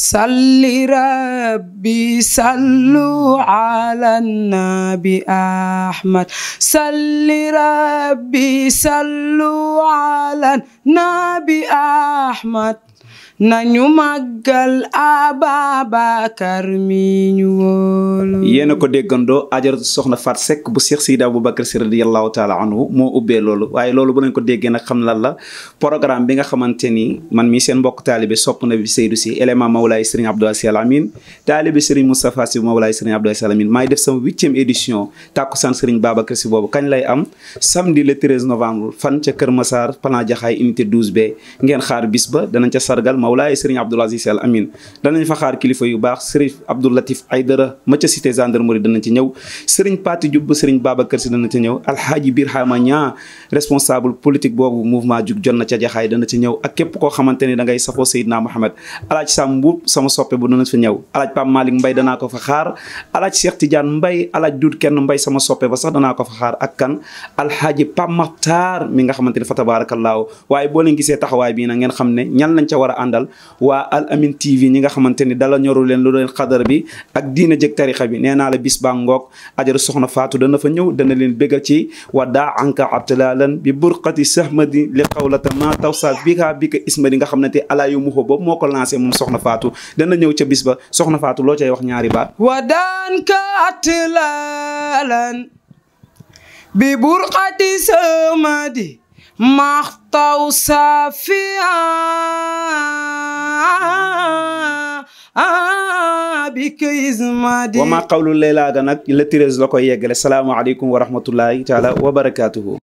salli rabbi sallu ala nabi ahmad salli rabbi sallu ala nabi ahmad nañu màggal Ababakar mi ñu wóolu. yéen a ko déggandoo ajaratu soxna Fat Seck bu Cheikh Seydi Aboubacar Sy radiyallahu taala anhu moo ubbee loolu waaye loolu bu nañ ko déggee nag xam lan la programme bi nga xamante ni man mii seen mbokk taalibe sopp na bi Seydou Sy élément Mawlaay Serigne Abdou Aziz Al Amine taalibe Serigne Moustapha Sy Mawlaay Serigne Abdou Aziz Al Amine maay def sama 8e édition tàkkusaan Serigne Babacar Sy boobu kañ lay am samedi le 13 novembre fan ca Kër Massar plan Jaxaay unité 12B ngeen xaar bis ba danañ ca sargal Mawlaay Serigne Abdou Aziz Al Amine danañ fa xaar kilifa yu baax Serigne Abdou Latif Aydara ma ca cité gendarmerie danañ ci ñëw Serigne Pati Diop Serigne Babacar Sy dana ci ñëw Alhaaji Birhama Ñaa responsable politique boobu mouvement jug jot na ca Jaxaay dana ci ñëw ak képp koo xamante ni da ngay safoo Seydina Mohamed Alaaji Sam Mbuub sama soppe bu dana fa ñëw Alaaji Pam Malick Mbay danaa ko fa xaar Alaaji Cheikh Tidiane Mbay Alaaji Duut Kenn Mbay sama soppe ba sax danaa ko fa xaar ak kan Alhaaji Pam Maxtaar mi nga xamante ni fa tabaarakallaahu waaye boo leen gisee taxawaay bii nag ngeen xam ne ñan lañ ca war a àndal waa Al Amine TV ñi nga xamante ni dala ñoru leen lu leen xadar bi ak diina jëg tarixa bi nee naa la bis baa ngoog ajaru soxna Faatu dana fa ñëw dana leen bégal ci waddaa anka abtalalan bi burqati sahmadi li xawlata ma tawsa bika ismadi nga xam ne te alaa yu muxo boobu moo ko lancé moom soxna Faatu dana ñëw ca bis ba soxna Faatu loo cay wax ñaari baat wadaan ka atlalan bi burqati sahmadi maxtaw safiya bi ismadi wa ma qawlu leylaa ga nag le 13 la koy yeggale salaamaaleykum wa rahmatullahi taala wa barakaatuhu